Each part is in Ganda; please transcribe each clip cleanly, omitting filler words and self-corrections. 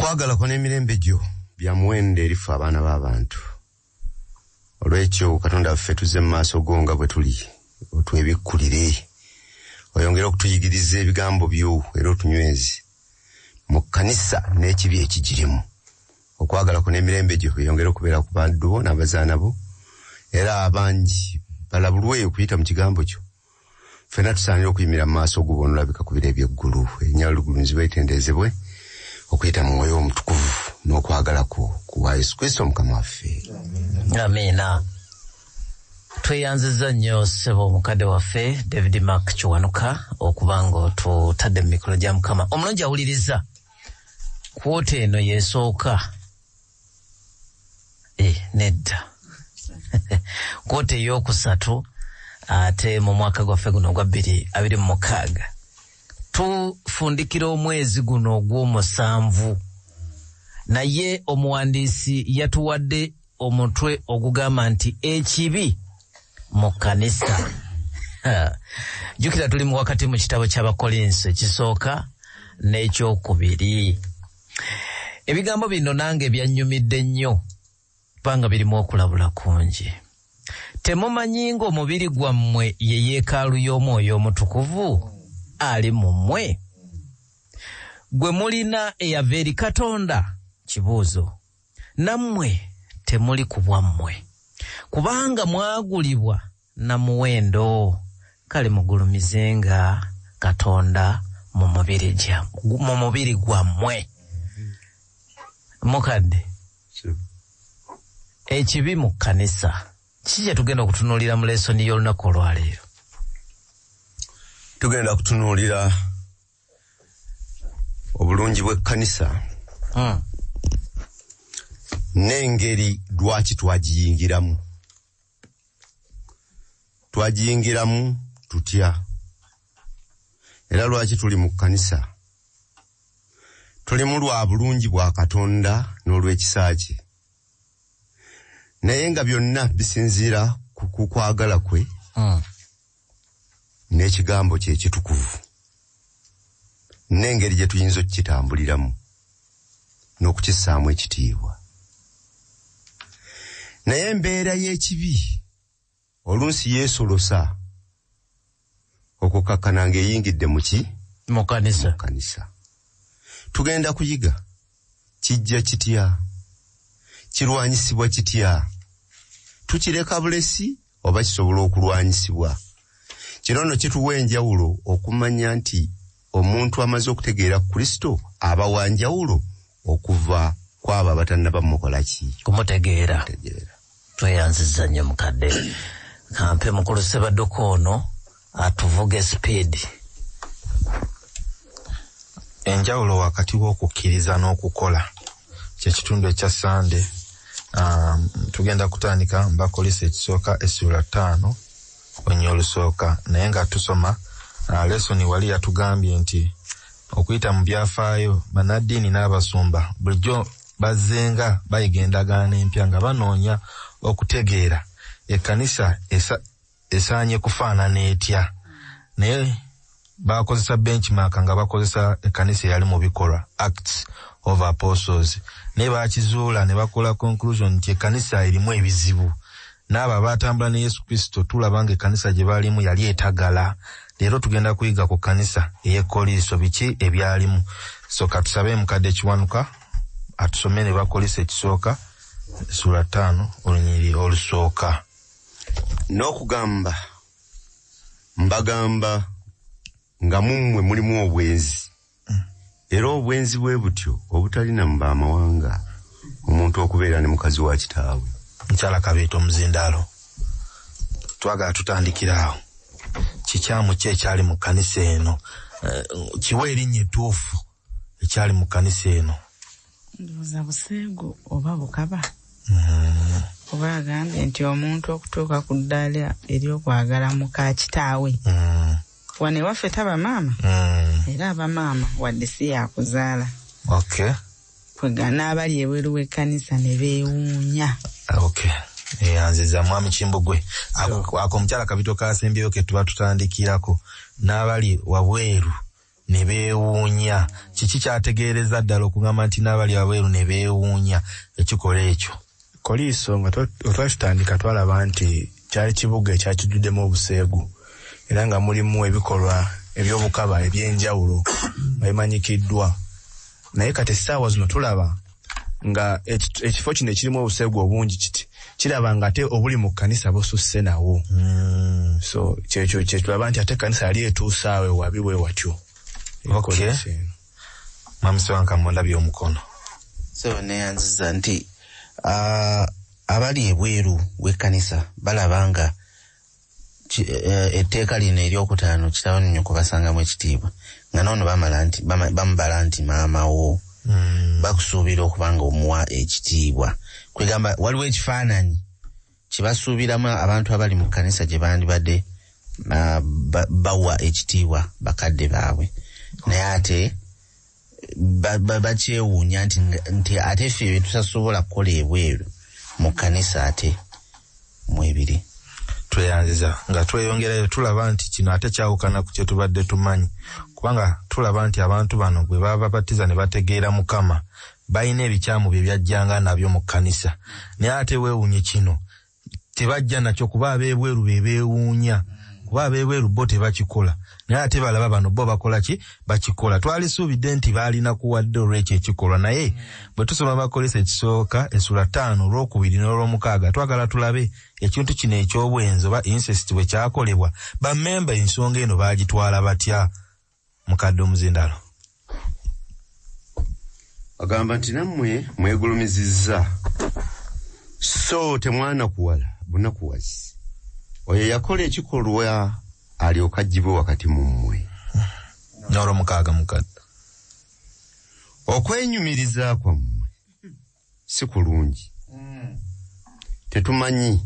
Okwagala kwo n'emirembe gyo bya muwendo eri ffe abaana b'abantu. Olw'ekyo Katonda waffe tuzze mu maaso go nga bwe tuli, otwebikkulire, oyongere okutuyigiriza ebigambo byo era otunyweze mu kkanisa n'ekibi ekigirimu. Okwagala kwo n'emirembe gyo byongere okubeera ku baddu bo n'abazaana bo, era abangi balabulwe okuyita mu kigambo kyo. Ffenna tusaanira okuyimirira mu maaso go bw'onoolabika ku biro eby'eggulu. Erinnya lyo ligulumizibwe litenderezebwe okuyita mu Mwoyo Omutukuvu n'okwagala kwo ku bwa Yesu Kristo Mukama waffe. Amiina. Tweyanziza nnyo ssebo omukadde waffe David Mark Kiwanuka okuba nga otutadde mu mikono gya Mukama. Omulungi awuliriza, kwota eno yesooka nedda kwota ey'okusatu ate mu mwaka gwaffe guno ogwa 2026 tufundikira omwezi guno ogw'omusanvu, naye omuwandiisi yatuwadde omutwe ogugamba nti ekibi mu kkanisa. Jjukira tuli mu wakati mu kitabo ky'Abakolinso ekisooka n'ekyokubiri. Ebigambo bino nange byannyumidde nnyo kubanga birimu okulabula kungi. Temumanyi ng'omubiri gwammwe ye yeekaalu y'Omwoyo Omutukuvu ali mu mmwe, gwe mulina eyava eri Katonda? Kibuuzo. Nammwe temuli ku bwammwe, kubanga mwagulibwa na muwendo. Kale mugulumizenga Katonda mu mubiri gwammwe. Mukadde, ekibi mu kkanisa kiki kye tugenda okutunuulira mu lesoni y'olunaku olwaleero? Tugenda kutunuulira obulungi bw'ekkanisa n'engeri lwaki twagiyingiramu. Twagiyingiramu tutya? Era lwaki tuli mu kkanisa? Tulimu lwa bulungi bwa Katonda n'olw'ekisa kye. Naye nga byonna bisinziira ku kwagala kwe n'ekigambo kye ekitukuvu n'engeri gye tuyinza okukitambuliramu n'okukissaamu ekitiibwa. Naye embeera y'ekibi oluusi yeesolosa okukakkana ng'eyingidde mu ki? Mu kkanisa. Mu kkanisa. Tugenda kuyiga kijja kitya, kirwanyisibwa kitya, tukireka bulesi oba kisobola okulwanyisibwa. Kino nno kituwa enjawulo okumanya nti omuntu amaze okutegeera Kristo aba wa njawulo okuva ku abo abatannaba mukola ki? Kumutegeera. Tweyanzizza nnyo mukadde. Kampe mukulu Ssebadduka ono atuvuge speed. Enjawulo wakati w'okukkiriza n'okukola kye kitundu ekya Sande. Tugenda kutandika Mbakolisa ekisooka essula 5 onyo olusooka, naye nga tusoma lesoni wali yatugambye nti okuyita mu byafaayo bannaddiini n'abasumba bulijjo bazzenga bayiga endagaano empya nga banoonya okutegeera ekkanisa esaanye kufaanana etya, naye bakozesa benchmark nga bakozesa ekkanisa eyali mu bikolwa Acts of Apostles, naye bakizuula ne bakola conclusion nti ekkanisa erimu ebizibu. N'abo abatambula ne Yesu Kristo tulaba nga ekkanisa gye baalimu yali etagala. Leero tugenda kuyiga ku kkanisa ey'Ekkolinso biki ebyalimu. So katusabe mukadde Kiwanuka atusomere ne Bakolinso ekisooka sura 5 olunyiriri olusooka. N'okugamba mbagamba nga mummwe mulimu obwenzi, era obwenzi bwe butyo obutalina mu b'amawanga, omuntu okubeera ne mukazi wa kitaawe. Mukyala Kabiito omuzindaalo, twagala tutandikira awo. Kikyamu ki ekyali mu kkanisa eno? Kiwa erinnya ettuufu ekyali mu kkanisa eno? Ndowooza buseegu oba bukaba. Oba agambye nti omuntu okutuuka ku ddaala ery'okwagala muka kitaawe. Wano ewaffe taba maama, era aba maama wadde si yakuzaala. Okay. Kwega n'abali ebweru w'ekkanisa ne beewuunya. Okay. Nziza mwami Kimbugwe. Ako omukyala Kabito kasembyeyo ke tuba tutandikirako n'abali wabweru ne beewuunya. Kiki kyategeereza ddala okugamba nti n'abali wabweru ne beewuunya ekikolwa ekyo? Koliiso nga twakitandika twalaba nti kyali kibuga ekyakijjuddemu obuseegu era nga mulimu ebikolwa eby'obukaba eby'enjawulo nga bimanyikiddwa. Naye kati essaawa zino tulaba nga ekifo kino ekirimu obuseegu obungi kiti kiraba nga ate obuli mu kkanisa bususse nawo. So kyekyo kyetulaba nti ate ekkanisa yali etuuse awo wabi bwe watyo. Okay. Mwami Ssewankambo ndabye omukono. So neyanziza nti abali ebweru w'ekkanisa balaba nga etteeka lino eryokutaano kitabo nnyo kubasangamu ekitiibwa nga noono bamubala nti maama wo. Bakusuubira okuba nga omuwa ekitiibwa. Kwegamba waliwo ekifaananyi kibasuubiramu abantu abali mu kkanisa gye bandibadde bawa ekitiibwa bakadde baabwe, naye ate bakyewuunya nti ate ffe bye tutasobola kukola ebweru mu kkanisa ate mwebiri. Tweyanziza nga tweyongerayo tulaba nti kino ate kyawukana ku kye tubadde tumanyi, kubanga tulaba nti abantu bano bwe baba babatiza ne bategeera Mukama balina ebikyamu bye byajjanga nabyo mu kkanisa, naye ate weewuunye kino tebajja nakyo kuba ab'ebweru be beewuunya, kuba ab'ebweru bo tebakikola, naye ate balaba bano bo bakola ki? Bakikola. Twalisuubidde nti baalina kuwadde olw'ekyo ekikolwa, naye bwe tusoma Abakolesa ekisooka essula 5 olwokubiri n'olwomukaaga twagala tulabe ekintu kino eky'obwenzi oba incest bwe kyakolebwa, bammemba ensonga eno baagitwala batya? Mukadde omuzindalo agamba nti nammwe mwegulumizizza so temwanakuwala bunakuwazi, oyo yakola ekikolwa alyoka aggyibwe wakati mu mmwe. N'olwomukaaga mukadde, okwenyumiriza kwammwe si kulungi. Tetumanyi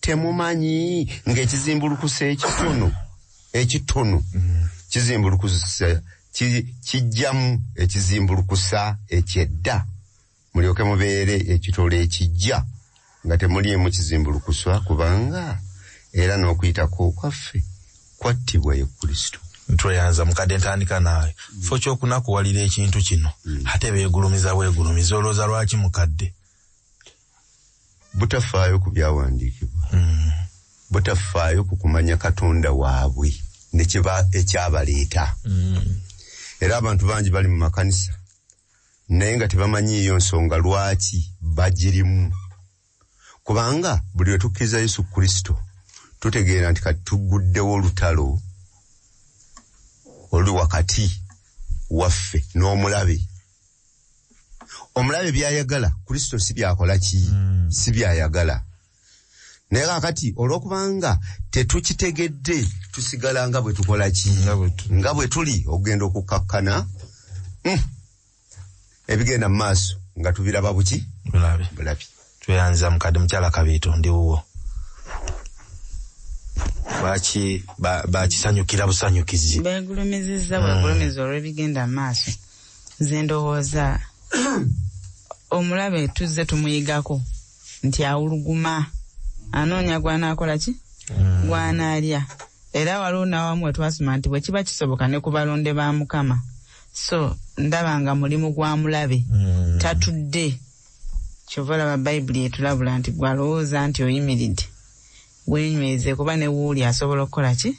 temumanyi ng'ekizimbulukusa ekitono kizimbulukusa kijjamu ekizimbulukusa ekyedda, mulyoke mubeere ekitole ekijja nga temuliimu kizimbulukuswa, kubanga era n'okuyitako kwaffe kwattibwa ye Kristo. Tweyanza mukadde, ntandika naawe. Fo ky'okunakuwalira ekintu kino ate beegulumiza bwegulumiza, olowooza lwaki mukadde? Butafaayo ku byawandiikibwa, butafaayo ku kumanya Katonda waabwe nekiba ekyabaleeta. Era abantu bangi bali mu makanisa naye nga tebamanyiiyo nsonga lwaki bagirimu, kubanga buli lwe tukkiriza Yesu Kristo tutegeera nti kati tugguddewo olutalo oluli wakati waffe n'omulabe. Omulabe by'ayagala Kristo si byakola ki? Si by'ayagala. Naye kaakati olw'okubanga tetukitegedde tusigala nga bwe tukola ki? Nga bwe tuli okugenda okukkakkana ebigenda mu maaso nga tubiraba buki? Bulabi. Tweyanziza mukadde. Mukyala Kabiito ndi wuwo. Lwaki bakisanyukira busanyukizi? Beegulumizizza bwegulumiza olw'ebigenda mu maaso. Nze ndowooza omulabe tuzze tumuyigako nti awuluguma, anoonya gwanaakola ki? Gwanaalya. Era waliwo n'awamu we twasoma nti bwe kiba kisoboka ne ku balonde ba Mukama. So ndaba nga mulimu gwa mulabe tatudde. Kyova olaba Bayibuli etulabula nti gwalowooza nti oyimiridde weenyweze, kuba ne wuuli asobola okukola ki?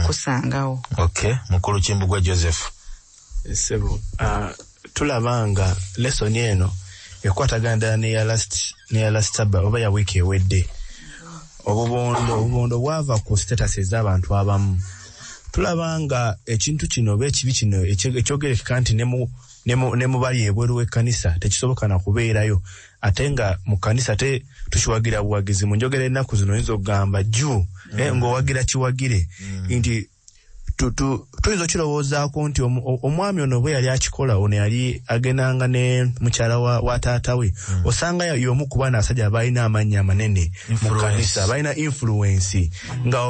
Okusangawo. Okay, mukulu Kimbugwe Joseph. Ssebo, tulaba nga lesoni eno ekwatagana ddala neya last saba oba ya wiiki ewedde. Obubondo bwava ku status ez'abantu abamu. Tulaba nga ekintu kino oba ekibi kino ekyogerekeka nti ne mu bali ebweru w'ekkanisa tekisoboka na kubeerayo, ate nga mu kkanisa te tukiwagira buwagizi. Mu njogera ennaku zino oyinza okugamba jju ng'owagira kiwagire, nti tuyinza okirowoozaako nti omwami ono bwe yali akikola, ono yali agendanga ne mukyala wa taata we, osanga y'omu ku baana abasajja abalina amannya amanene mu kkanisa, balina influence, nga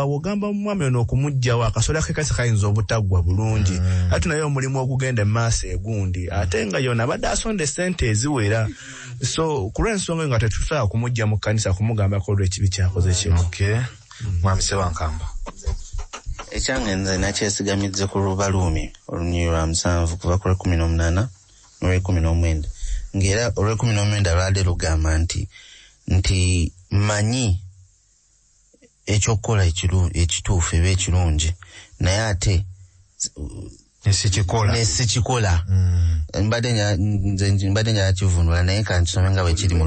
wogamba omwami ono okumuggyawo akasolya k'ekkanisa kayinza obutaggwa bulungi, ate naye omulimu ogugenda mu maaso egundi, ate nga yona abadde asonda essente eziwera. So ku lw'ensonga eyo nga tetusobola kumuggya mu kkanisa kumugambako olw'ekibi kyakoze kino. Okay. Mwami Ssewankamba. Ekyange nze nakyesigamidde ku Lubaluumi olunyiriri lwa 7 kuva ku 18 n'olw'19, ng'era olw'19 lwali lugamba nti manyi ekyokukola ekituufu eba ekirungi, naye ate nesikikola. Mbadde njala kivunula, naye kankisome nga bwe kiri mu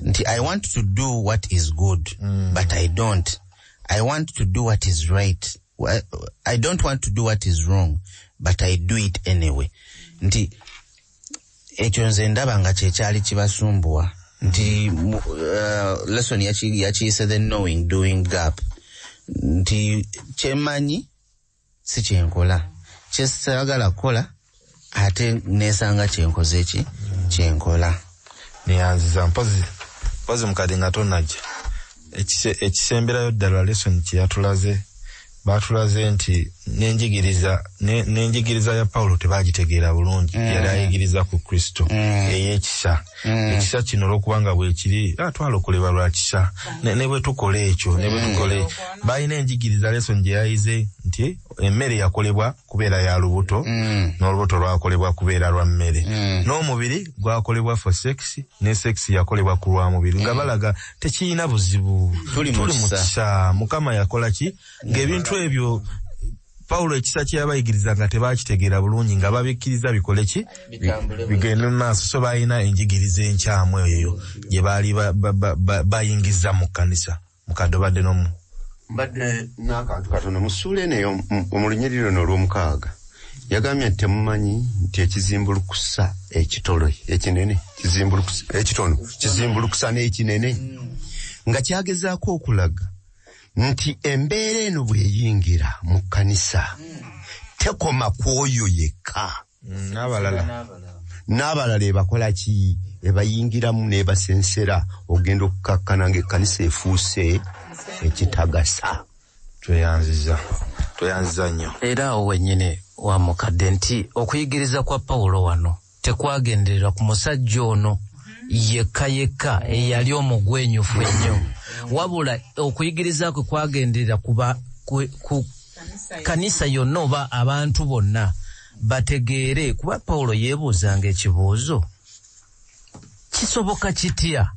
nti I want to do what is good, but I don't. I want to do what is right. I don't want to do what is wrong, but I do it anyway. Nti ekyo nze ndaba nga kyekyali kibasumbuwa, nti lesson yakiyise the knowing doing gap, nti kyemmanyi si kyenkola, kyesagala kukola ate nesanga kyenkoze eki kyenkola. Neyanziza mpozi mukadde nga tonnajja. Ekisemberayo ddala lesson kye yatulaze, batulaze nti n'enjigiriza ya Pawulo tebagitegeera bulungi. Yali ayigiriza ku Kristo ey'ekisa. Ekisa kino olwokubanga bwekiri twalokolebwa lwa kisa, ne bwe tukola ekyo, ne bwe tukola. Balina enjigiriza lesson gye yayize nti emmere yakolebwa kubeera ya lubuto, n'olubuto lwakolebwa kubeera lwa mmere, n'omubiri gwakolebwa for sex, ne sex yakolebwa ku lwa mubiri, nga balaga tekirina buzibu, tuli mu kisa. Mukama yakola ki ng'ebintu ebyo Pawulo ekisa kye yabayigiriza nga tebakitegeera bulungi, nga babikkiriza bikole ki bigende mu maaso. So balina enjigiriza enkyamu eyo gye baali bayingiza mu kkanisa. Mukadde obadde n'omu mbadde n'akantu katono mu ssuula eno eyo mu lunyiriri luno olw'omukaaga, yagambye nti temumanyi nti ekizimbulukusa ekitolo ekinene ekitono kizimbulukusa n'ekinene, nga kyagezaako okulaga nti embeera eno bw'eyingira mu kkanisa tekoma ku oyo yekka, n'abalala ebakola ki, ebayingiramu n'ebasensera, ogenda okukakkana ng'ekkanisa efuuse ekitagasa. Tweyanziza nnyo. Era awo wennyini wa mukadde nti okuyigiriza kwa Pawulo wano tekwagenderera ku musajja ono yekka yekka eyali omugwenyufu ennyo, wabula okuyigiriza kwe kwagenderera ku kanisa yonna oba abantu bonna bategeere, kuba Pawulo yeebuuzanga ekibuuzo, kisoboka kitya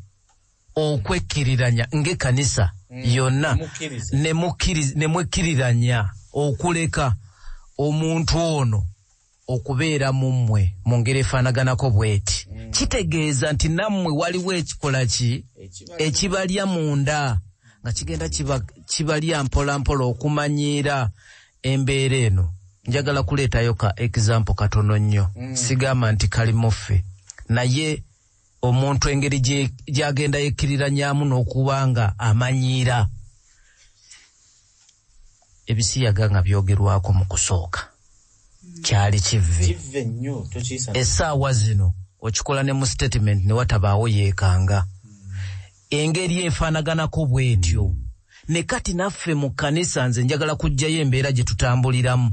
okwekkiriranya ng'ekkanisa yonna ne mwekkiriranya okuleka omuntu ono okubeera mu mmwe mu ngeri efaanaganako bw'eti? Kitegeeza nti nammwe waliwo ekikola ki ekibalya munda, nga kigenda kibalya mpola mpola okumanyiira embeera eno. Njagala kuleetayo ka example katono nnyo, sigamba nti kali mu ffe, naye omuntu engeri gy'agenda yekkiriranyamu n'okuba nga amanyiira ebisiyaga nga byogerwako mu kusooka kyali kivve essaawa zino okikola ne mu statement ne watabaawo yeekanga engeri efaanaganako bw'etyo. Ne kati naffe mu kkanisa nze njagala kuggyayo embeera gye tutambuliramu,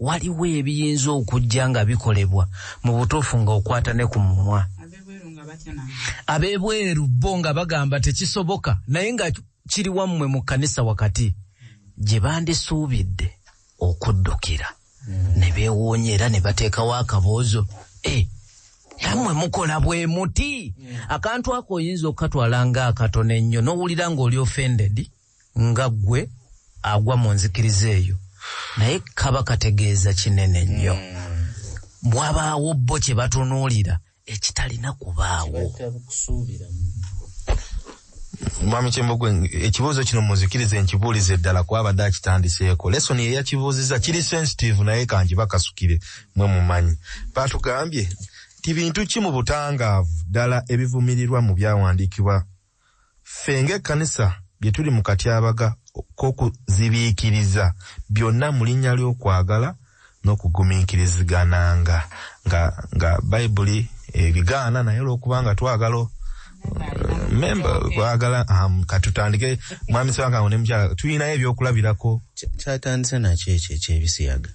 waliwo ebiyinza okujja nga bikolebwa mu butuufu ng'okwata ne ku mumwa. Ab'ebweru bo nga bagamba tekisoboka, naye nga kiri wammwe mu kkanisa wakati gye bandisuubidde okuddukira ne beewuunya era ne bateekawo akaboozo, nammwe mukola bwe muti. Akantu ako oyinza okukatwala ng'akatono ennyo n'owulira ng'oli offended nga ggwe agwa mu nzikiriza eyo, naye kaba kategeeza kinene nnyo. Bwabaawo bo kye batunuulira ekitalina kubaawo. Mwami Kimbugwe, ekibuuzo kino munzikirize nkibuulize ddala kuba abadde akitandiseeko. Lesson ye yakibuuzizza kiri sensitive, naye kankibakasukire mwe mumanyi. Batugambye nti bintu ki mu butangaavu ddala ebivumirirwa mu byawandiikibwa ffe ng'ekkanisa bye tuli mu katyabaga k'okuzibiikiriza byonna mu linnya ly'okwagala n'okugumiikirizigananga, nga Bayibuli ebigaana, naye olw'okubanga twagala memba kwagala katutandike mwami Ssewankango ne mukyala tulinayo ebyokulabirako. Kyatandise nakyo ekyo eky'ebisiyaga.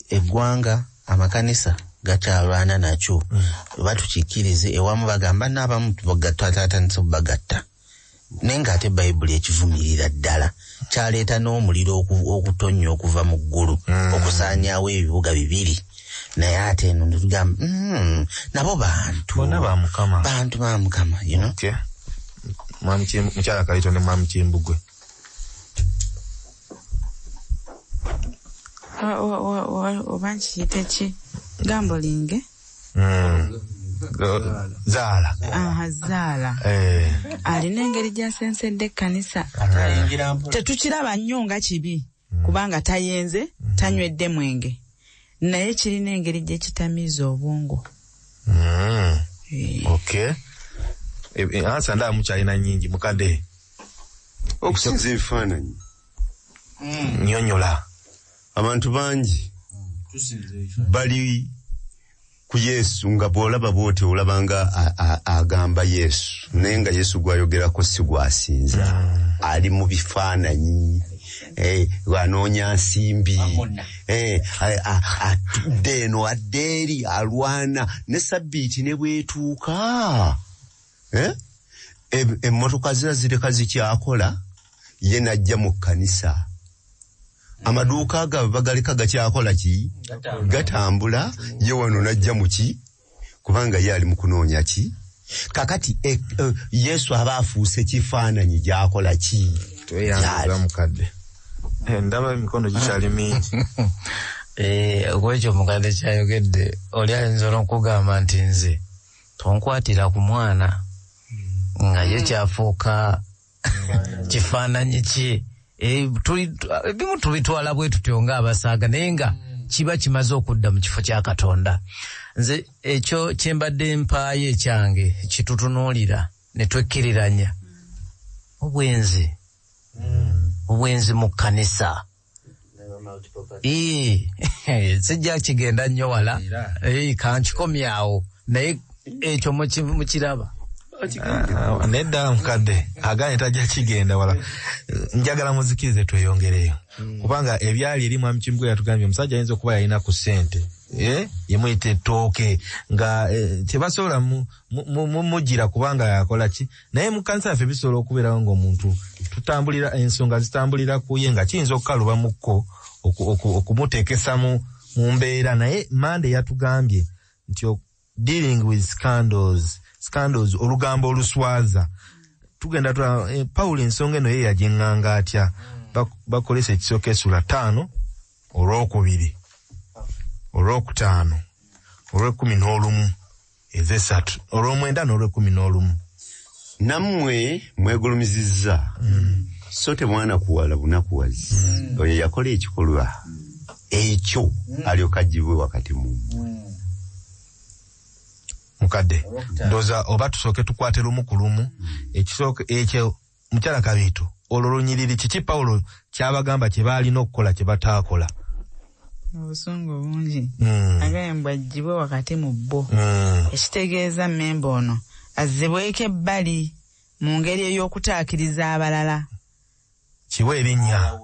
Eggwanga amakanisa gakyalwana nakyo, batukikkirize ewamu bagamba n'abamu twatandise okubagatta Naye ng'ate Bayibuli ekivumirira ddala, kyaleeta n'omuliro okutonnya okuva mu ggulu okusaanyaawo ebibuga 2. Naye ate eno tugamba nabo bantu bonna ba Mukama, bantu ba Mukama, you know. Okay. Mukyala Kalito ne Mwami Kimbugwe. Oba nkiyite ki? Gambling. Zaala. Zaala. Alina engeri gy'asensedde ekkanisa. Tetukiraba nnyo nga kibi kubanga tayenze, tanywedde mwenge. Naye kirina engeri gyekitamiiza obwongo. Okay. Ansa ndaba mukyalina nnyingi mukadde. Okusinza ebifaananyi. Nnyonnyola. Abantu bangi bali ku Yesu nga bw'olaba bw'oti olaba nga agamba Yesu, naye nga Yesu gw'ayogerako si gw'asinza. Ali mu bifaananyi, anoonya nsimbi, atudde eno adde eri, alwana ne sabbiiti ne bwetuuka. Emmotoka ziba zireka zikyakola, ye n'ajja mu kkanisa. Amaduuka agaabwe bagaleka gakyakola ki? Gatambula, ye wano n'ajja mu ki? Kubanga ye ali mu kunoonya ki? Kakati Yesu aba afuuse kifaananyi gy'akola ki? Tweyanziza mukadde. Ndaba emikono gikyali mingi. Okwekyo mukadde kyayogedde, oli ayinza n'okugamba nti nze tonkwatira ku mwana nga ye kyafuuka kifaananyi ki. Ebimu tubitwala bwe tutyo ng'abasaaga, naye nga kiba kimaze okudda mu kifo kya Katonda. Nze ekyo kye mbadde mpaayo ekyange kitutunuulira ne twekkiriranya obwenzi, obwenzi mu kkanisa. Sijja kigenda nnyo wala, kankikomyawo, naye ekyo mukiraba. Nedda mukadde aganye tajja kigenda wala. Njagala muzikirize tweyongereyo, kubanga ebyali eri Mwami Kimbugwe yatugambye omusajja ayinza okuba yalina ku ssente, yemuyita ettooke nga tebasobola mugira kubanga yakola ki. Naye mu kkanisa yaffe bisobola okubeerawo ng'omuntu tutambulira ensonga zitambulira ku ye, nga kiyinza okukalubamukko okumuteekesa mu mbeera. Naye Mande yatugambye nti dealing with scandals, olugambo oluswaza. Tugenda Pawulo ensonga eno ye yagiŋŋanga atya? Bakolesa ekisooka essula 5 olwokubiri, olwokutaano, olw'ekkumi n'olumu, ez'esatu, olw'omwenda n'olw'ekkumi n'olumu. Nammwe mwegulumizizza, so temwanakuwala bunakuwazi. Oyo yakola ekikolwa ekyo alyoka aggyibwe wakati mu mmwe. Mukadde, ndowooza oba tusooke tukwate lumu ku lumu. Ekisooka ekyo mukyala Kabiito, olwo lunyiriri kiki Pawulo kyabagamba kye baalina okukola kye bataakola? Obusungu bungi. Agambye mbu aggyibwe wakati mu bo. Ekitegeeza mmemba ono azzibweko ebbali mu ngeri ey'okutaakiriza abalala. Kiwe erinnya.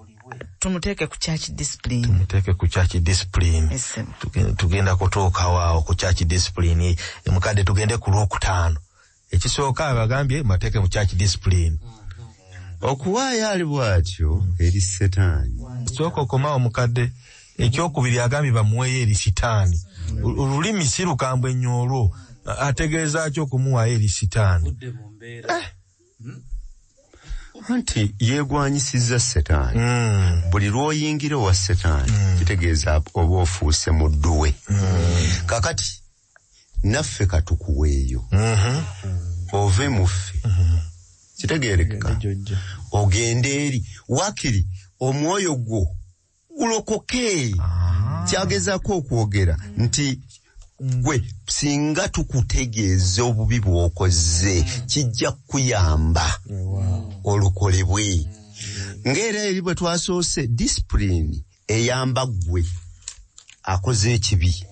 Tumuteeke ku church discipline. Tumuteeke ku church discipline. Tugenda kutuukawo awo ku church discipline. Mukadde tugende ku lwokutaano. Ekisooka abagambye mubateeke mu church discipline. Okuwaayo ali bw'atyo eri Setaani. Sooka okomawo mukadde. Ekyokubiri agambye bamuweeyo eri Sitaani. Olulimi si lukambwe nnyo olwo. Ategeeza ki okumuwaayo eri Sitaani? Anti yeegwanyisizza Setaani. Buli lw'oyingira owa Setaani kitegeeza oba ofuuse muddu we. Kakati naffe katukuweeyo, ove mu ffe. Kitegeerekeka. Ogende eri wakiri omwoyo gwo gulokoke. Kyagezaako okwogera nti gwe singa tukutegeeza obubi bw'okoze kijja kukuyamba olukolebwe. Ng'era eri bwe twasoose, discipline eyamba ggwe akoze ekibi,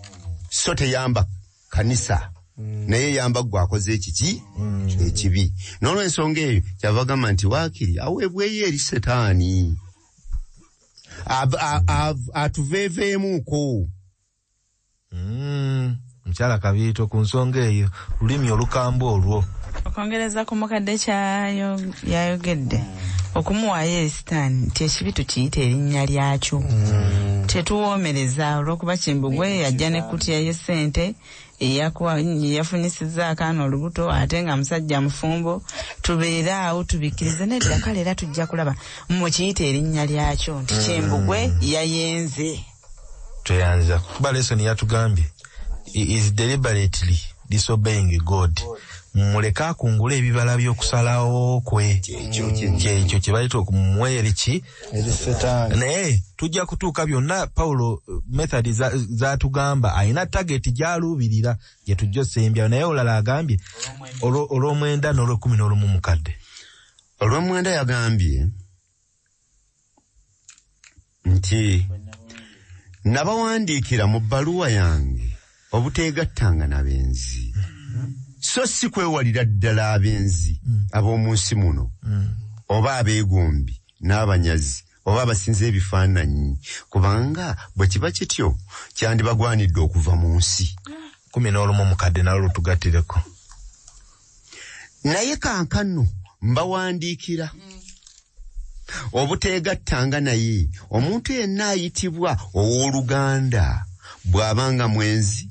so teyamba kanisa, naye eyamba ggwe akoze ekiki ekibi. N'olwensonga eyo kyava agamba nti waakiri aweebweyo eri Setaani atuveeveemuuko. Mukyala Kabiito, ku nsonga eyo lulimi olukambwe olwo. Okwongereza ku mukadde kyayogedde okumuwaayo eri Sitaani nti ekibi tukiyita erinnya lyakyo. Tetuwoomereza olw'okuba Kimbugwe yajja n'ekkutiya y'essente yafunyisizza akaana olubuto ate nga musajja mufumbo, tubeere awo tubikkirize nedda, kale era tujja kulaba. Mukiyite erinnya lyakyo nti Kimbugwe yayenze. Tweyanza kuba lesson yatugambye is deliberately disobeying God. Muleke akungule ebibala by'okusalawo kwe. Kyekyo kye bayita okumuwa eri ki? Eri Setaani. Naye tujja kutuuka byonna Paulo method zatugamba alina target gy'aluubirira gye tujja osembyayo, naye olala agambye olw'omwenda n'olwekumi n'olumu mukadde. Olw'omwenda yagambye nti nabawandiikira mu bbaluwa yange obuteegattanga n'abenzi, so si kwewalira ddala abenzi ab'omu nsi muno, oba abeegombi n'abanyazi oba abasinza ebifaananyi, kubanga bwe kiba kityo kyandibagwanidde okuva mu nsi. 11 mukadde nalwo lutugattireko. Naye kaakano mbawandiikira obuteegattanga naye omuntu yenna ayitibwa owooluganda bw'abanga mwenzi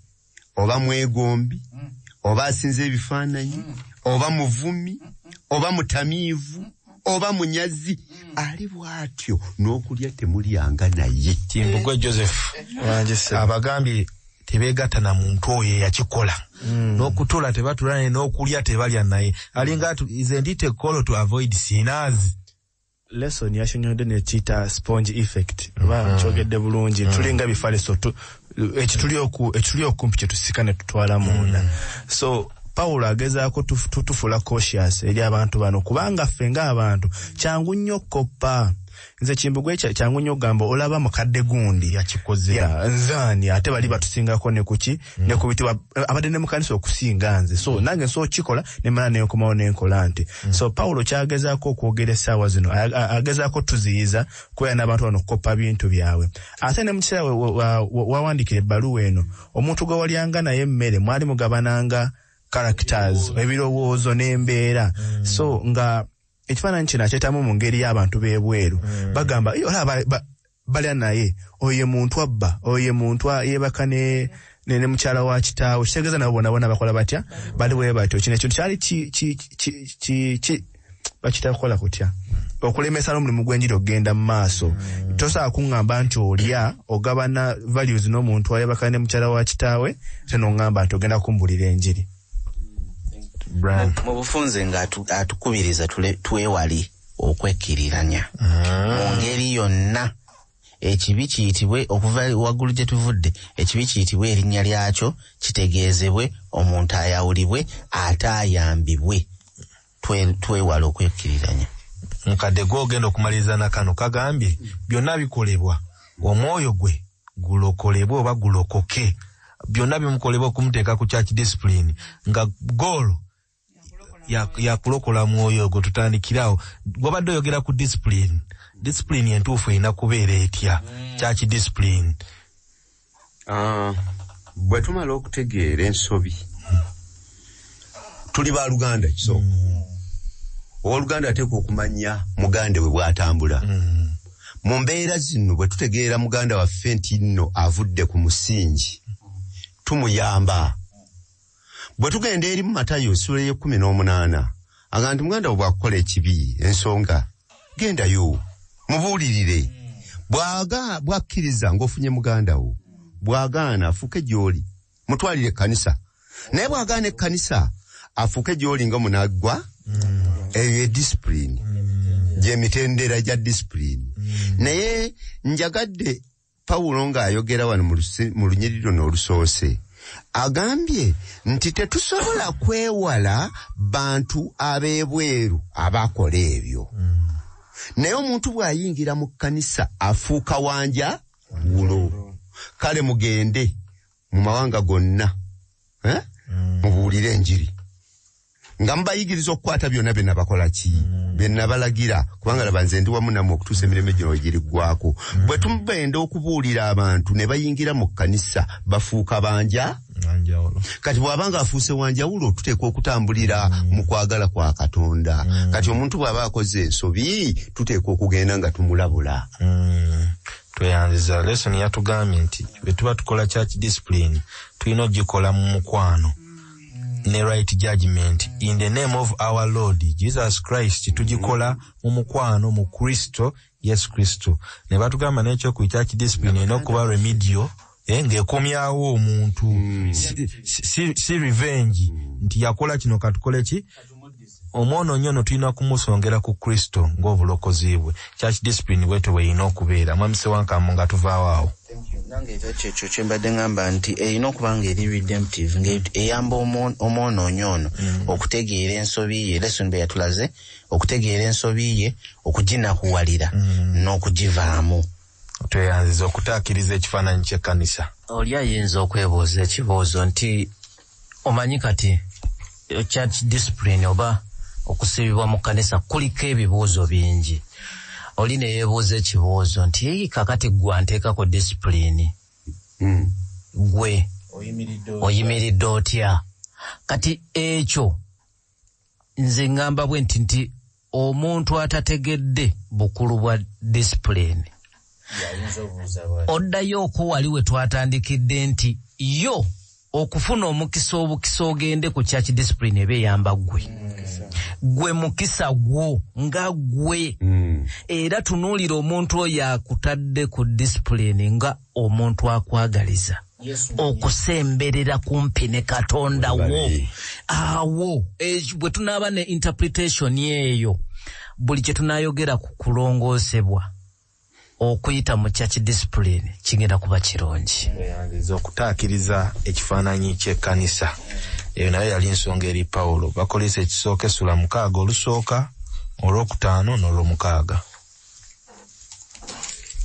oba mwegombi oba asinza ebifaananyi oba muvumi oba mutamiivu oba munyazi, ali bw'atyo n'okulya temulyanga naye. Kimbugwe Joseph abagambye tebeegatta na muntu oyo eyakikola, n'okutula tebatula naye, n'okulya tebalya naye. Alinga is indeed a call to avoid sinners. Lesson yasonyodde nekiyita sponge effect, oba nkyogedde bulungi, tulinga bifaliso ekituli okumpi kye tusika ne tutwala munda. So Paulo agezaako tufuula cautious eri abantu bano, kubanga ffe ng'abantu kyangu nnyo okukoppa. Nze Kimbugwe kyangu nnyo okugamba olaba mukadde gundi yakikoze nzaani, ate bali batusingako ne kuki ne ku bitibwa, abadde ne mu kanisa okusinga nze, so nange nsobola okukikola ne mmala nenkomawo nenkola nti. So Paulo kyagezaako okwogera essaawa zino agezaako tuziyiza kubeera n'abantu bano okukoppa bintu byabwe. Ate ne mu kiseera wawandiikira ebbaluwa eno, omuntu gwe walyanga naye emmere mwali mugabananga characters, ebirowoozo n'embeera. So nga ekifaananyi kino akyetamu mu ngeri y'abantu b'ebweru, bagamba olaba balya naye, oyo ye muntu abba, oyo ye muntu yeebaka ne mukyala wa kitaawe, kitegeeza nabo bonna bonna bakola batya, bali bwe batyo. Kino ekintu kyali bakita kukola kutya okulemesa n'omulimu gw'enjiri okugenda mu maaso. Tosobola kuŋŋamba nti olya ogabana values n'omuntu ayebaka ne mukyala wa kitaawe, ate n'oŋŋamba nti ogenda kumbulira enjiri. Mu bufunze nga atukubiriza twewale okwekkiriranya mu ngeri yonna. Ekibi kiyitibwe okuva waggulu gye tuvudde, ekibi kiyitibwe erinnya lyakyo, kitegeezebwe, omuntu ayawulibwe ate ayambibwe. Twewale okwekkiriranya. Mukadde gw'ogenda okumaliriza nakano kagambye byonna bikolebwa omwoyo gwe gulokolebwe oba gulokoke, byonna bimukolebwa okumuteeka ku church discipline nga goal yakulokola mwoyo ogwo. Tutandikirawo gwabadde oyogera ku discipline. Discipline entuufu erina kubeera etya? Church discipline. Bwe tumala okutegeera ensobi, tuli baluganda kisooka. Owooluganda ateekwa okumanya muganda we bw'atambula. Mu mbeera zino bwe tutegeera muganda waffe nti nno avudde ku musingi, tumuyamba. Bwe tugenda eri mu Matayo essula ey'e18, agamba nti muganda wo bw'akukola ekibi, ensonga gendayo mubuulirire. Bw'akkiriza ng'ofunye muganda wo, bw'agaana afuuke gy'oli, mutwalire ekkanisa. Naye bw'agaana ekkanisa afuuke gy'oli nga munaggwa. Eyo ye discipline, gy'emitendera gya discipline. Naye njagadde Pawulo ng'ayogera wano mu lunyiriri luno olusoose, agambye nti tetusobola kwewala bantu ab'ebweru abakola ebyo. Naye omuntu bw'ayingira mu kkanisa afuuka wanja wulo. Kale mugende mu mawanga gonna, mubuulire enjiri nga mubayigiriza okukwata byonna bye nabakola ki, bye nabalagira, kubanga laba nze ndi wamu nammwe okutuusa emirembe gino we giriggwaako. Bwe tubenda okubuulira abantu ne bayingira mu kkanisa bafuuka banja Kati bw'abanga afuuse wanjawulo, tuteekwa okutambulira mu kwagala kwa Katonda. Kati omuntu bw'aba akoze ensobi, tuteekwa okugenda nga tumulabula. Tweyanziza. Lesson yatugambye nti bwe tuba tukola church discipline, tulina ogikola mu mukwano ne right judgment in the name of our Lord Jesus Christ. Tugikola mu mukwano mu Kristo Yesu Kristo. Ne batugamba n'ekyoku church discipline erina okuba remedial, ng'ekomyawo omuntu, si revenge nti yakola kino katukole ki. Omwonoonyi ono tulina kumusongera ku Kristo ng'obulokozi bwe. Church discipline bwetyo bw'erina okubeera. Mwami Ssewankambo, nga tuvaawo awo. Nange era kyekyo kye mbadde ŋŋamba nti erina okuba nga eri redemptive, ng'eyamba omwonoonyi ono okutegeera ensobi ye. Lesson bwe yatulaze, okutegeera ensobi ye, okuginakuwalira n'okugivaamu. Tweyanziza. Okutaakiriza ekifaananyi ky'ekkanisa. Oli ayinza okwebuuza ekibuuzo nti omanyi kati church discipline oba okusibibwa mu kkanisa kuliko ebibuuzo bingi. Oli ne yeebuuza ekibuuzo nti, "Ei, kakati gwe anteekako discipline, gwe oyimiridde otya?" Kati ekyo nze ŋŋamba bwe nti omuntu atategedde bukulu bwa discipline, oddayo okwo wali we twatandikidde nti yo okufuna omukisa obukisa ogende ku church discipline eba eyamba ggwe, gwe mukisa gwo nga ggwe. Era tunuulira omuntu oyo akutadde ku discipline nga omuntu akwagaliza okusemberera kumpi ne Katonda wo. Awo bwe tunaaba ne interpretation eyo, buli kye tunaayogera ku kulongoosebwa okuyita mu church discipline kigenda kuba kirungi. Tweyanziza. Okutaakiriza ekifaananyi ky'ekkanisa, eyo nayo yali nsonga eri Pawulo. Bakolesa ekisooka essula 6 olusooka olwokutaano n'olwomukaaga.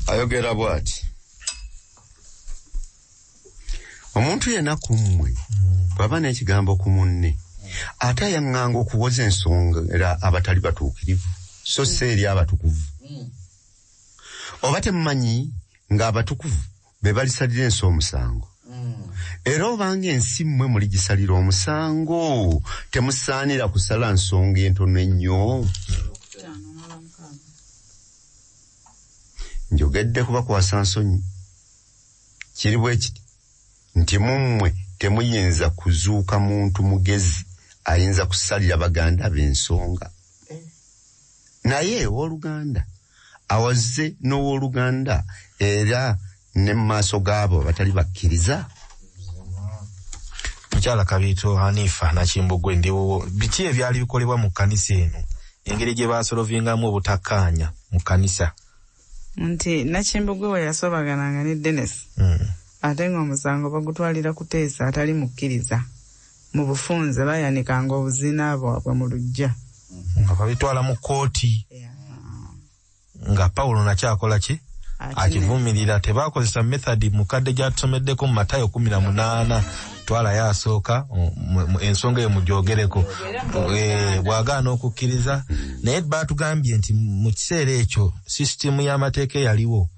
Ayogera bw'ati: "Omuntu yenna ku mmwe bw'aba n'ekigambo ku munne, ate ayaŋŋanga okuwoza ensonga era abatali batuukirivu, so si eri abatukuvu. Oba temumanyi ng'abatukuvu be balisalira ensi omusango? Era obanga ensi mmwe muligisalira omusango, temusaanira kusala nsonga entono ennyo? Njogedde kubakwasa nsonyi. Kiri bwe kiti nti mu mmwe temuyinza kuzuuka muntu mugezi ayinza kusalira baganda be ensonga. Naye owooluganda awaze n'owooluganda, era ne mu maaso gaabo abatali bakkiriza." Mukyala Kabiito Hanifa Nakimbugwe, ndiwo, biki ebyali bikolebwa mu kkanisa eno, engeri gye basolovingamu obutakkaanya mu kkanisa? Nti Nakimbugwe we yasobagananga ne Denis, ate ng'omusango bagutwalira Kuteesa atali mukkiriza, mu bufunze bayanikanga obuziina bwabwe mu luggya. Nga babitwala mu kkooti, nga Pawulo nakyakola ki? Akivumirira. Tebakozesa method mukadde gyatusomeddeko mu Matayo 18, twalayo asooka ensonga eyo mugyogereko. Bw'agaana okukkiriza. Naye batugambye nti mu kiseera ekyo sisitimu y'amateeka eyaliwo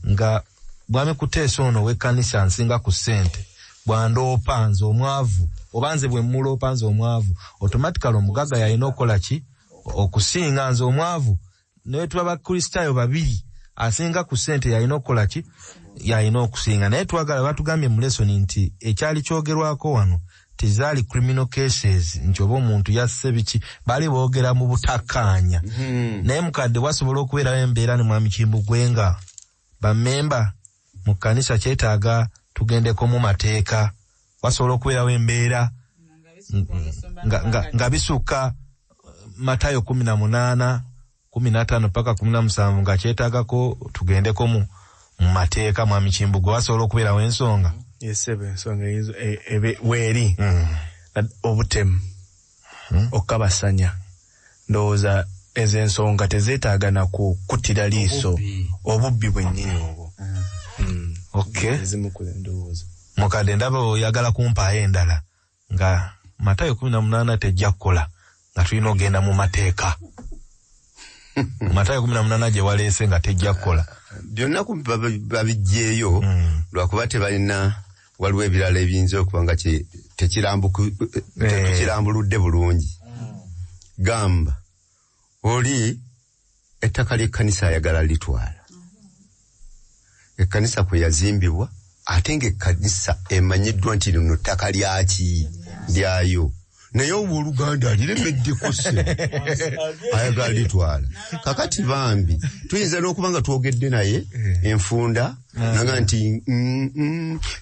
nga bwami Kuteesa ono ow'ekkanisa nsinga ku ssente bwandoopa nze omwavu, oba nze bwe mmuloopa nze omwavu, automatically omugagga yalina okukola ki? Okusinga nze omwavu. Naye tuba bakristaayo babiri, asinga ku ssente yalina okukola ki? Yalina okusinga. Naye twagala batugambye mu lesson nti ekyali kyogerwako wano tezaali criminal cases, nti oba omuntu yasse biki, baali boogera mu butakkaanya. Naye mukadde, wasobola okubeerawo embeera ne mwami Kimbugwe nga bammemba mu kkanisa kyetaaga tugendeko mu mateeka, wasobola okubeerawo embeera nga bisukka Matayo 18:15 paka 17, nga kyetaagako tugendeko mu mateeka. Mwami Kimbugwe, wasobola okubeerawo ensonga? Yesebe, ensonga weeri. Obutemu, okukabasanya, ndowooza ezo ensonga tezeetaaga na kukuttira liiso, obubbi bwennyini obwo. Ezimu ku ndowooza. Mukadde, ndaba oyagala kumpaayo endala nga Matayo 18 tejja kukola, nga tulina okugenda mu mateeka. Matayo 18 gye waleese nga tejja kukola. Byonna kumpi babijjeeyo lwakuba tebalina. Waliwo ebirala ebiyinza okuba nga tekirambuludde bulungi. Gamba oli ettaka ly'ekkanisa ayagala litwala, ekkanisa kwe yazimbibwa, ate ng'ekkanisa emanyiddwa nti lino ttaka lyaki lyayo, naye owooluganda aliremeddeko se ayagala litwala. Kakati bambi tuyinza n'okuba nga twogedde naye enfunda naga nti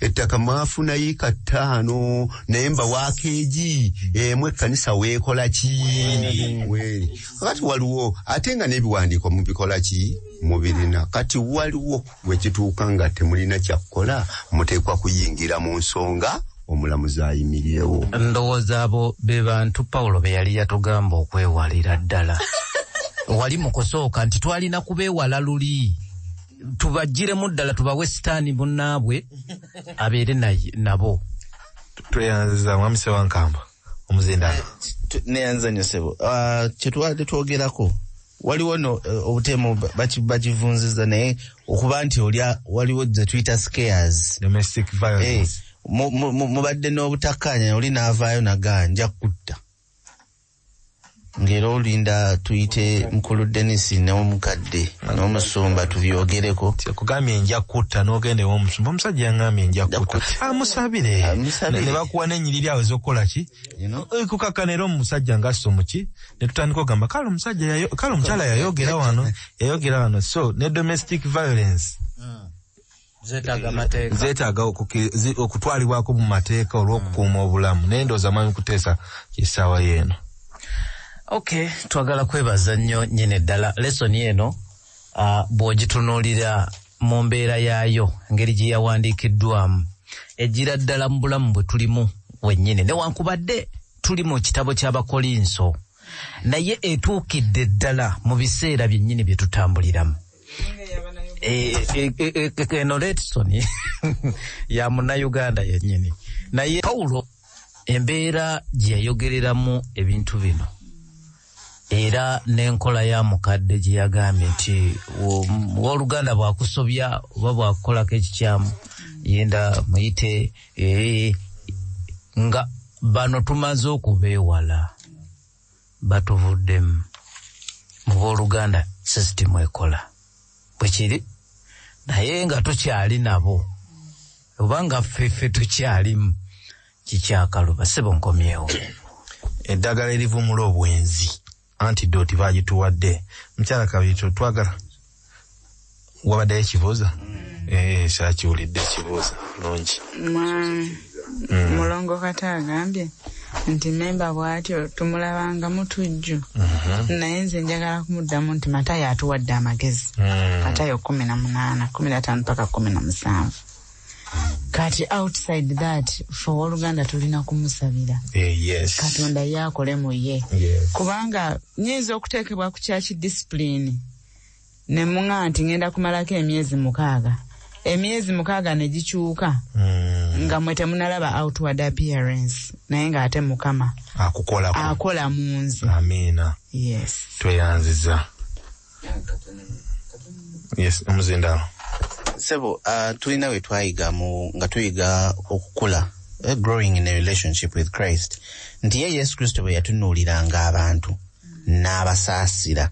ettaka mwafuna yiika 5 naye mbawaako egi emu ekkanisa weekola ki weeri. Kakati waliwo ate nga n'ebiwandiiko mubikola ki mubirina. Kati waliwo wekituuka nga temulina kyakukola, muteekwa kuyingira mu nsonga omulamuzi ayimirirewo. Ndowooza abo be bantu Pawulo be yali yatugamba okwewalira ddala. Wali mu kusooka nti twalina kubeewala luli, tubagiremu ddala, tubawe sitaani munnaabwe abeere nabo. Tweyanziza mwami Ssewankamba omuzindano. Neyanza nnyo ssebo. Kye tubadde twogerako waliwo no obutemu bakivunziza, naye okuba nti olya waliwo ze tuyita scares, domestic violence. Mubadde n'obutakkaanya, oli n'avaayo nagaa nja kutta, ng'era olinda tuyite mukulu Dennis n'omukadde n'omusumba tubyogereko. Kugambye nja kutta n'ogenda ew'omusumba, omusajja yaŋŋambye nja kutta, amusabire ne bakuwa n'ennyiriri awo ez'okukola ki, kukakkana era omusajja ng'assa omuki, ne tutandika okugamba kale omusajja kale omukyala yayogera wano. So ne domestic violence zeetaaga okutwalibwako mu mateeka olw'okukuuma obulamu. Naye ndowooza mwami Kuteesa ky'essaawa y'eno. Okay, twagala kwebaza nnyo nnyini ddala. Lesoni eno bw'ogitunuulira mu mbeera yaayo engeri gye yawandiikiddwamu ejjira ddala mu bulamu bwe tulimu wennyini, newankubadde tuli mu kitabo ky'Abakolinso, naye etuukidde ddala mu biseera byennyini bye tutambuliramu. Eno lesoni ya munnayuganda yennyini, naye Pawulo embeera gye yayogereramu ebintu bino era n'enkola ya mukadde gye yagambye nti owooluganda bw'akusobya oba bw'akukolako ekikyamu yenda muyite, nga bano tumaze okubeewala batuvuddemu. Mu booluganda sisitimu ekola bwe kiri, naye nga tukyali nabo oba nga ffeffe tukyalimu kikyakaluba. Ssebo nkomyewo. Eddagala erivumula obwenzi, antidote bagituwadde. Mukyala Kabito twagala wabaddeyo ekibuuzo? Saakiwulidde ekibuuzo bulungi. Mulongo Kata agambye nti memba bw'atyo tumulabanga mutujju, naye nze njagala kumuddamu nti Matayo atuwadde amagezi. Matayo 18, 15 paka 17. Kati outside that, ffe owooluganda tulina kumusabira. Yes. Katonda ye akole mu ye. Kubanga nyinza okuteekebwa ku church discipline ne muŋŋa nti ŋŋenda kumalako emyezi 6, emyezi 6 ne gikyuka nga mwe temunalaba outward appearance, naye ng'ate Mukama akukolako, akola mu nze. Amiina. Yes. Tweyanziza. Yes, omuzindalo. Sebo, tulina we twayiga mu nga tuyiga okukula, growing in a relationship with Christ, nti ye Yesu Kristo bwe yatunuuliranga abantu n'abasaasira.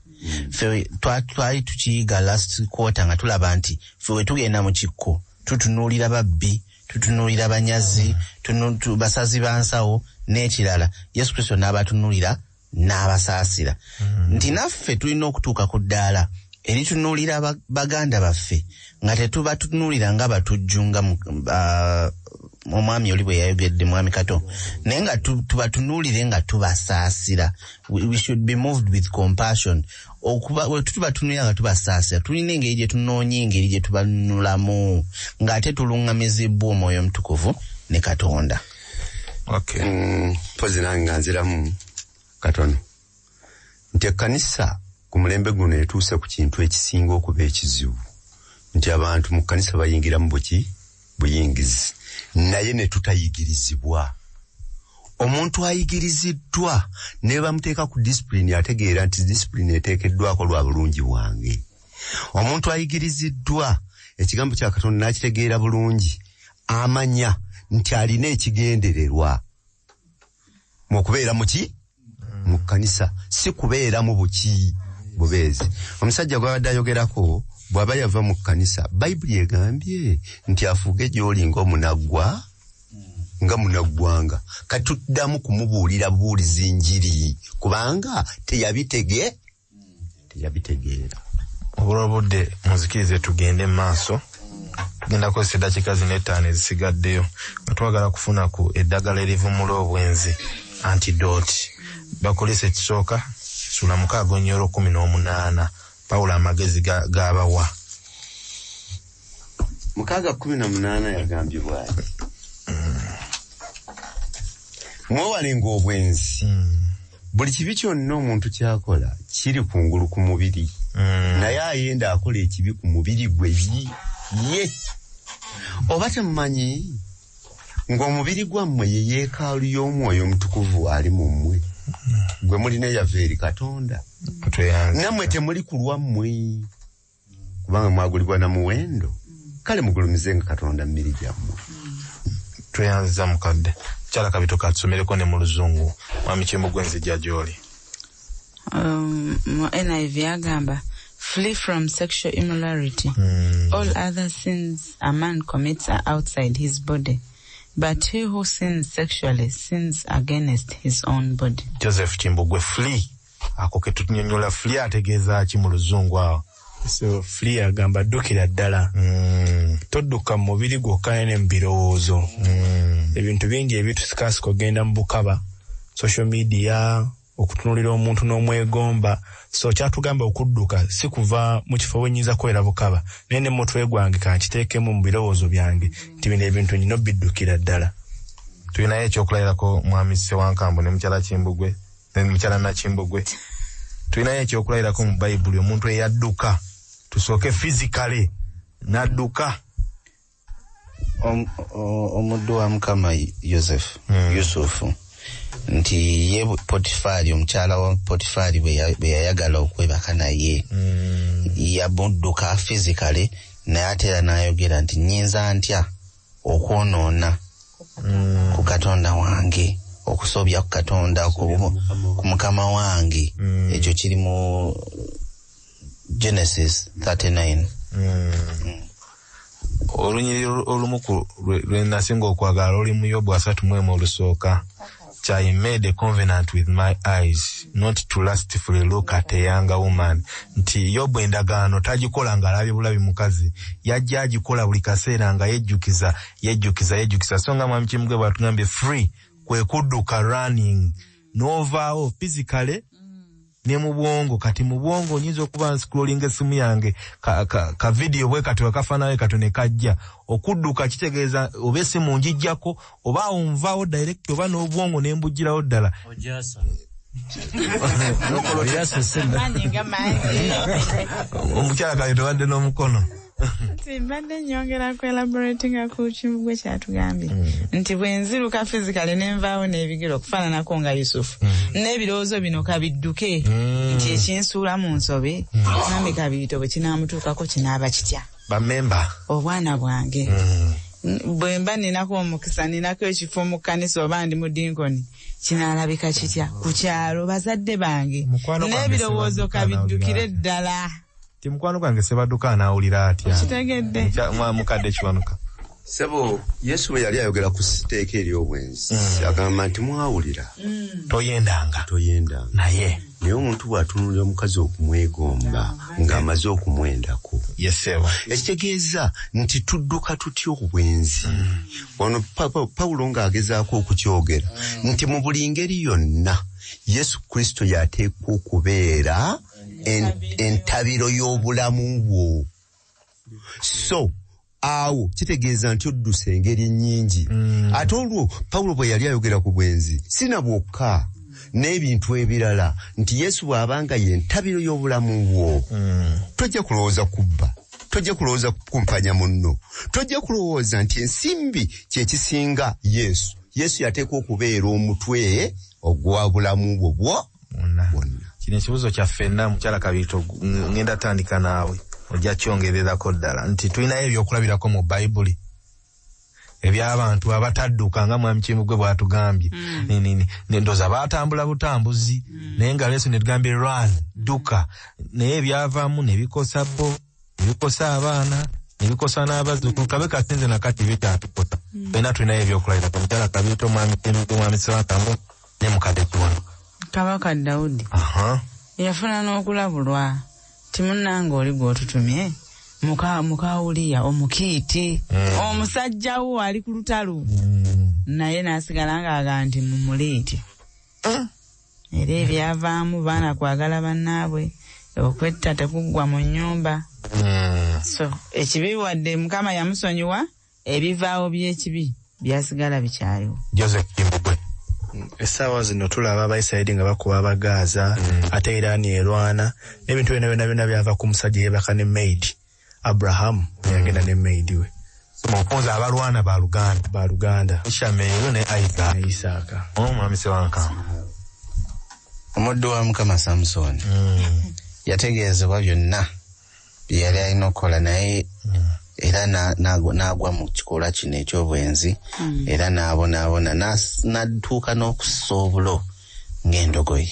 Ffe twali tukiyiga last quarter nga tulaba nti ffe we tugenda mu kikko tutunuulira babbi, tutunuulira banyazi, basazi ba nsawo n'ekirala. Yesu Kristo n'abatunuulira n'abasaasira. Nti naffe tulina okutuuka ku ddaala eritunuulira baganda baffe nga tetubatunuulira nga batujju nga omwami oli bwe yayogedde, mwami Kato, naye nga tubatunuulire nga tubasaasira. We should be moved with compassion. Okuba bwe tubatunuulira nga tubasaasira, tulina engeri gye tunoonya engeri gye tubanunulamu ng'ate tuluŋŋamizibbwa Omwoyo Omutukuvu ne Katonda. Okay. Mpozi nange nga nziramu katono nti ekkanisa ku mulembe guno etuuse ku kintu ekisinga okuba ekizibu, nti abantu mu kkanisa bayingiramu buki buyingizi, naye ne tutayigirizibwa. Omuntu ayigiriziddwa ne bamuteeka ku discipline ategeera nti discipline eteekeddwako lwa bulungi bwange. Omuntu ayigiriziddwa ekigambo kya Katonda n'akitegeera bulungi, amanya nti alina ekigendererwa mu kubeera muki mu kkanisa, si kubeera mu buki bubeezi. Omusajja gw'abadde ayogerako bw'aba yava mu kkanisa, Bayibuli egambye nti afuuke gy'oli ng'omunaggwa nga munaggwanga. Katuddamu kumubuulira bubuulizi njiri kubanga teyabitegeera. Obulwa obudde, muzikirize tugende mu maaso. Tugenda kukozesa eddakiika zino 5 ezisigaddeyo nga twagala kufuna ku eddagala erivumula obwenzi, antidote. Bakolesa ekisooka sula 6:18, Pawulo amagezi g'abawa. 6:18 yagambye bw'ati: mwewalenga obwenzi. Buli kibi kyonna omuntu ky'akola kiri kungulu ku mubiri, naye ayenda akola ekibi ku mubiri gwe ye. Oba temumanyi ng'omubiri gwammwe ye yeekaalu y'Omwoyo Omutukuvu ali mu mmwe, gwe mulina eyava eri Katonda, nammwe temuli ku lwammwe, kubanga mwagulibwa na muwendo. Kale mugulumizenga Katonda mu mibiri gyammwe. Tweyanziza mukadde. Mukyala Kabito, katusomereko ne mu Luzungu. Mwami Kimbugwe, nzija gy'oli. Mu NIV agamba, "Flee from sexual immorality. All other sins a man commits are outside his body, but he who sins sexually sins against his own body." Joseph Kimbugwe, flee ako ke tunyonyola, flee ategeeza ki mu Luzungu awo? So flee agamba ddukira ddala. Todduka mu mubiri gwokka, ne mu birowoozo. Ebintu bingi ebitusikasika ogenda mu bukaba, social media, okutunulira omuntu n'omwegomba. So kyatugamba okudduka si kuva mu kifo wenyinza kubeera bukaba, naye ne mutwe gwange kankiteekemu mu birowoozo byange nti bino ebintu nina obiddukira ddala. Tulinayo ekyokulayirako, mwami Ssewankambo ne mukyala Kimbugwe ne mukyala Nakimbugwe? Tulinayo ekyokulayirako mu Bayibuli, omuntu eyadduka, tusooke physically n'adduka? Omuddu wa Mukama Yosef, Yusufu, nti ye Potifaali, omukyala wa Potifaali bwe yayagala okwebaka naye, yamudduka physically, naye ate era n'ayogera nti, "Nnyinza ntya okwonoona ku Katonda wange, okusobya ku Katonda, ku mukama wange?" Ekyo kiri mu Genesis 39. Olunyiriri olumu ku lwe nasinga okwagala luli mu Yobu 31 olusooka, "I made a covenant with my eyes not to lustfully look at a younger woman." Nti Yobu endagaano tagikola ng'alabye bulabi mukazi, yajja agikola buli kaseera nga yejjukiza, yejjukiza, yejjukiza. So nga mwami Kimbugwe bw'atugambye, flee kwe kudduka, running n'ovaawo physically ne mu bwongo. Kati mu bwongo oyinza okuba nscrollinga essimu yange, ka video bwe kati wakafaanayo kato ne kajja. Okudduka kitegeeza oba essimu ngijjako, oba awo nvaawo direct, oba n'obwongo ne mbugirawo ddala. Maanyi nga mangi. Omukyala kale tobadde n'omukono. Nti mbadde nyongera ku elaboratinga ku Kimbugwe kyatugambye nti bwe nziruka physically nenvaawo n'ebigere okufaananako nga Yusufu, n'ebirowoozo bino kabidduke nti ekinsuula mu nsobi, mwami Kabiyito bwe kinaamutuukako kinaaba kitya? Bamemba. Obwana bwange, bwe mba ninako omukisa, ninako ekifo mu kkanisa oba ndi mudinkoni, kinaalabika kitya ku kyalo, bazadde bange? Mukwano gwange N'ebirowoozo Sebadduka kabiddukire anaawulira. ddala. Ti mukwano gwange Sebadduka anaawulira atya? Kitegedde. Mukadde Kiwanuka. Sebo, Yesu bwe yali ayogera ku siteeka ery'obwenzi, agamba nti mwawulira toyendanga, toyendanga, naye naye omuntu bw'atunulira omukazi okumwegomba, ng'amaze okumwendako. Yesebo. Ekitegeeza nti tudduka tutya obwenzi? Wano Pawulo ng'agezaako okukyogera nti mu buli ngeri yonna Yesu Kristo yateekwa okubeera entabiro y'obulamu bwo. So awo kitegeeza nti oddusa engeri nnyingi. Ate olwo Pawulo bwe yali ayogera ku bwenzi, sina bwokka n'ebintu ebirala, nti Yesu bw'abanga ye ntabiro y'obulamu bwo, tojja kulowooza kubba, tojja kulowooza kukumpanya munno, tojja kulowooza nti ensimbi kyekisinga Yesu. Yesu yateekwa okubeera omutwe ogwa bulamu bwo bwo Wonna. bwonna. Kino ekibuuzo kya ffenna. Mukyala Kabito, ngenda tandika naawe, ojja kyongererako ddala nti tulinayo ebyokulabirako mu Bayibuli. Ebyabantu abatadduka nga mwami Kimbugwe bw'atugambye. Ndowooza baatambula butambuzi, naye nga leso ne tugambye run, dduka, naye ebyavaamu ne bikosa bo, ne bikosa abaana, ne bikosa n'abazzukulu. Kabe kasinze nakati bikyatukosa. Ffenna tulinayo ebyokulabirako. Mukyala Kabiito, omwami Kimbugwe, omwami Ssewankambo ne mukadde Kiwanuka. Kabaka Dawudi yafuna n'okulabulwa ti munnange oli gw'otutumye muka Uliya omukiiti, omusajja wo ali ku lutalo, naye n'asigala ng'aga nti mumuliiti. Era ebyavaamu baana kwagala bannaabwe, okwetta tekuggwa mu nnyumba. So ekibi wadde Mukama yamusonyiwa, ebivaawo by'ekibi byasigala bikyaliwo. Joseph Kimbugwe. Essaawa zino tulaba Abaisirairi nga bakuba Abagaaza, ate Iraani erwana n'ebintu byonna byonna byonna byava ku musajja yeebaka ne maid. Abrahamu yagenda ne maid we. Mukunzi, abalwana baluganda. Baluganda. Ishameri ne Isaac. Ne Isaaka. Omwami Ssewankambo. Omuddu wa Mukama Samusoni yategeezebwa byonna bye yali alina okukola, naye era n'agwa mu kikolwa kino eky'obwenzi, era n'abonaabona, n'atuuka n'okussa obulo ng'endogoyi.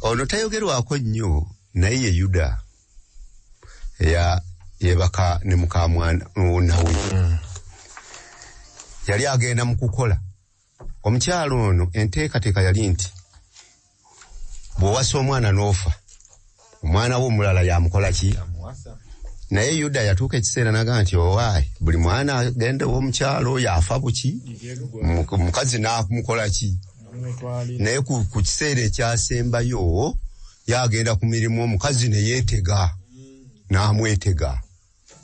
Ono tayogerwako nnyo, naye ye Yuda yebaka ne mukamwana we. Yali agenda mu kukola. Omukyalo ono enteekateeka yali nti bw'owasa omwana n'ofa, omwana wo omulala yamukola ki? Naye Yuda yatuuka ekiseera n'agamba nti owaayi, buli mwana agenda ew'omukyalo oyo afa buki, mukazi n'amukola ki? Naye ku kiseera ekyasembayo yagenda ku mirimu, omukazi ne yeetega n'amwetega,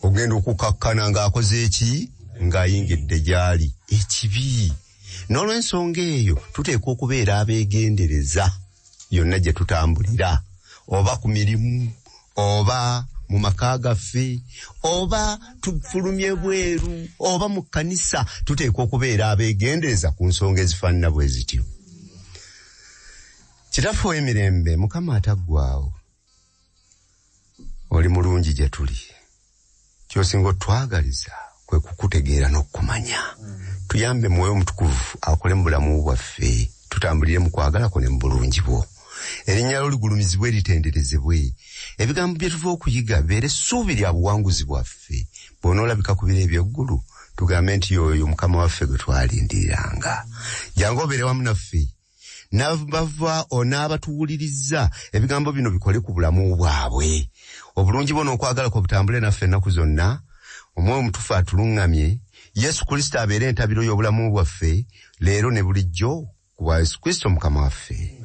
ogenda okukakkana ng'akoze eki? Ng'ayingidde gy'ali ekibi. N'olw'ensonga eyo tuteekwa okubeera abeegendereza yonna gye tutambulira, oba ku mirimu, oba mu maka gaffe, oba tufulumye bweru, oba mu kkanisa, tuteekwa okubeera abeegendereza ku nsonga ezifaanana bwe zityo. Kitaffe ow'emirembe, Mukama ataggwaawo, oli mulungi gye tuli. Ky'osinga otwagaliza kwe kukutegeera n'okukumanya. Tuyambe Mwoyo Omutukuvu akole mu bulamu bwaffe, tutambulire mu kwagala kwo ne mu bulungi bwo. Erinnya lyo ligulumizibwe, litenderezebwe. Ebigambo bye tuva okuyiga bibeere essuubi lya buwanguzi bwaffe. Bw'onoolabika ku biro eby'eggulu, tugambe nti y'oyo Mukama waffe gwe twalindiriranga. Jangu obeere wamu naffe. N'abava n'abatuwuliriza, ebigambo bino bikole ku bulamu bwabwe. Obulungi bwo n'okwagala kwo butambule naffe ennaku zonna. Omwoyo Omutuufu atuluŋŋamye. Yesu Kristo abeere entabiro y'obulamu bwaffe leero ne bulijjo, ku bwa Yesu Kristo Mukama waffe.